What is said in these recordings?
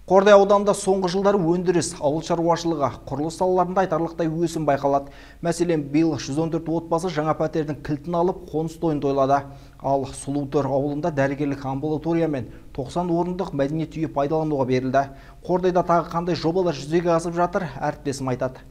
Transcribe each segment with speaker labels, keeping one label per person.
Speaker 1: Қордай ауданында соңғы жылдары өндіріс, ауыл шаруашылығы, құрылыс салаларында айтарлықтай өсім байқалады. Мәселен, биыл 114 отбасы жаңа пәтердің кілтін алып, қоныс тойын тойлады. Ал Сұлутөр ауылында дәрігерлік амбулатория мен 90 орындық мәдениет үйі пайдалануға берілді. Қордайда тағы қандай жобалар жүзеге асып жатыр, әріптесім айтады.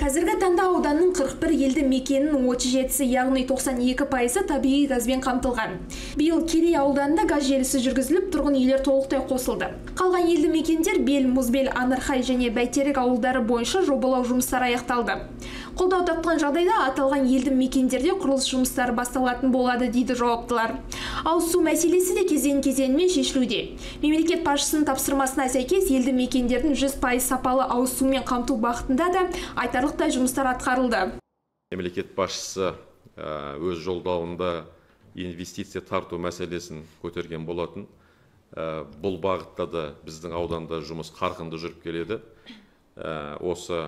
Speaker 2: Қазіргі таңда ауданның 41 елді мекенінің 37-сі, яғни 92%-ы табиғи газбен қамтылған. Биыл Керей ауданында газ желісі жүргізіліп, тұрғын үйлер толықтай қосылды. Қалған елді мекендер Бел, Мұзбел, Анырхай және Бәйтерек ауылдары бойынша жобалау жұмыстары аяқталды. Қолдау тапқан жағдайда аталған елді мекендерде құрылыс жұмыстары басталатын болады, дейді жауаптылар. Ауыз су мәселесі де кезең-кезеңімен шешілуде. Мемлекет басшысының тапсырмасына сәйкес елді мекендердің 100% сапалы ауыз сумен қамту бағытында да айтарлықтай жұмыстар атқарылды.
Speaker 3: Мемлекет басшысы өз жолдауында инвестиция тарту мәселесін көтерген болатын. Бұл бағытта да біздің ауданда жұмыс қарқынды жүріп келеді. Осы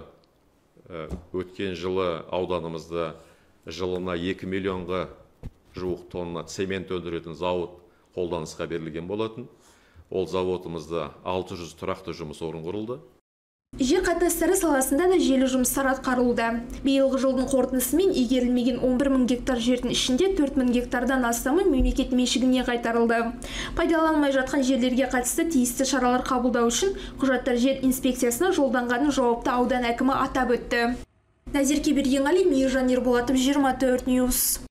Speaker 3: өткен жылы ауданымызда жылына 2 миллионға жуық тонна цемент өндіретін зауыт қолданысқа берілген болатын. Ол заводымызда 600 тұрақты жұмыс орны құрылды.
Speaker 2: Жер қатынастары саласында да жүйелі жұмыстар атқарылуда. Биылғы жылдың қорытындысымен игерілмеген 11 мың гектар жердің ішінде 4 мың гектардан астамы мемлекет меншігіне қайтарылды. Пайдаланылмай жатқан жерлерге қатысты тиісті шаралар қабылдау үшін құжаттар жер инспекциясына жолданғанын жауапты аудан әкімі атап өтті. Назерке Бергенғали, Мейіржан Ерболатов, 24 News.